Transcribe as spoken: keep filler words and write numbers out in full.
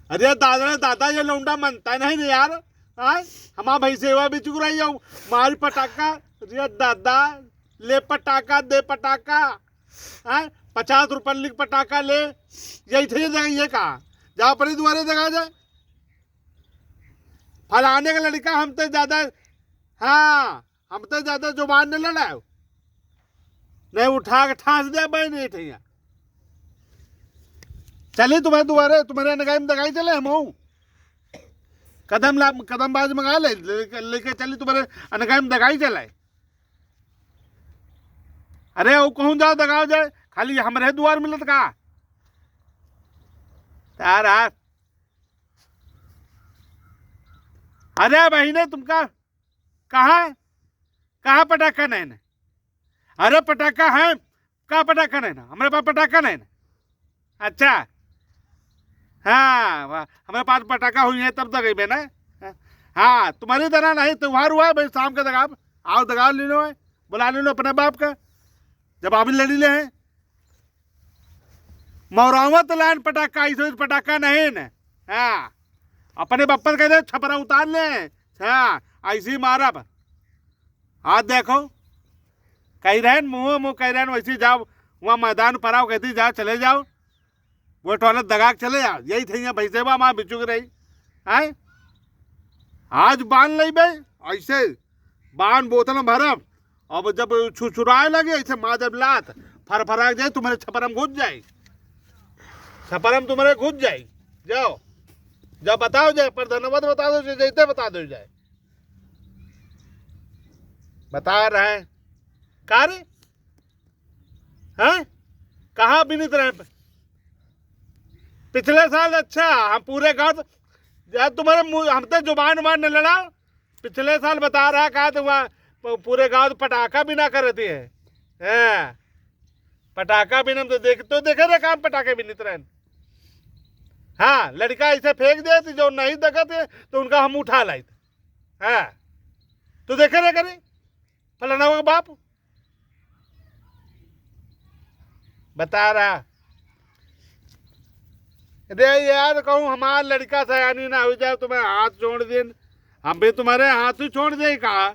अरे दादा रे दादा, ये लौंडा मनता नहीं रे यार। आय, हमार भैंसेवा बिचुक रही हो, मारी पटाखा। अरे दादा, ले पटाखा, दे पटाखा। आय, पचास रुपये लिख पटाखा ले, यही थे दे, ये कहा, जा अपने दुआरे दगा जाए। फलाने का लड़का हमते ज्यादा, हाँ, हमते ज्यादा जुबान न लड़ाओ, नहीं उठा के ठास दे भाई नहीं ठैया। चली तुम्हारे दुआरे, तुम्हारे अनगाई में दगाई चले हम हूँ। कदम ला, कदम बाज मंगा ले, लेके, लेके चली तुम्हारे अनगाई में दगाई चले। अरे वो कहूँ जाओ दगाओ जाए, खाली हमरे दुआर मिलत का? तारा। अरे बहिने तुमका कहाँ, कहाँ पटाखा नहीं ना? अरे पटाखा है, का पटाखा नहीं ना? हमरे पास पटाखा नहीं ना। अच्छा, हाँ, वाह, हमरे पास पटाखा हुई है तब दगइबे ना। हाँ, तुम्हारी तरह नहीं, त्योहार हुआ है भाई, शाम का दगाब, आओ दगाब ले लो है, बुला ले लो अपने बाप का, जब आप लड़ी ले हैं। मौरावत लाइन पटाखा, ऐसे पटाखा नहीं न। हाँ, अपने बप्पन कह दे छपरा उतार ले। हाँ, ऐसे ही मारब। आज देखो, कही रहन मुँह मुँह कही रहन, वैसे जाओ, वहाँ मैदान पर आओ, कहती जाओ, चले जाओ, वो टोला दगा के चले जाओ, यही थे यहाँ भैंसेवा माँ बिचुक रही। आए, आज बांध लेबे, ऐसे बांध बोतल में भरब, अब जब छुछुराए लगे, ऐसे माँ जब लात फरफरा जाए, तुम्हारे छपरम घुस जाए, छपरम तुम्हारे घुस जाए। जाओ, जाओ बताओ जाए, प्रधानवा तो बता दो, जैते बता दो जाए, बता रहे हैं। का रे? हैं? कहाँ बिनित रहे? पिछले साल अच्छा, हम पूरे गाँव, यार तुम्हारे मुँह, हम तो जुबान उबान न लड़ाओ। पिछले साल बता रहा, कहा तो वहाँ प-, पूरे गाँव तो पटाखा भी ना करती है। हैं? पटाखा भी ना, हम तो देख, तो देखे रहे काम पटाखे बिनित रहे। हाँ, लड़का ऐसे फेंक देती, जो नहीं देखते तो उनका हम उठा लाइत। हाँ, तो देखे रहे करी फलाना के बाप बता रहा। अरे यार, कहूँ हमार लड़का सयानी ना हो जाए, तुम्हें हाथ छोड़ देन, हम भी तुम्हारे हाथ ही छोड़ दे का?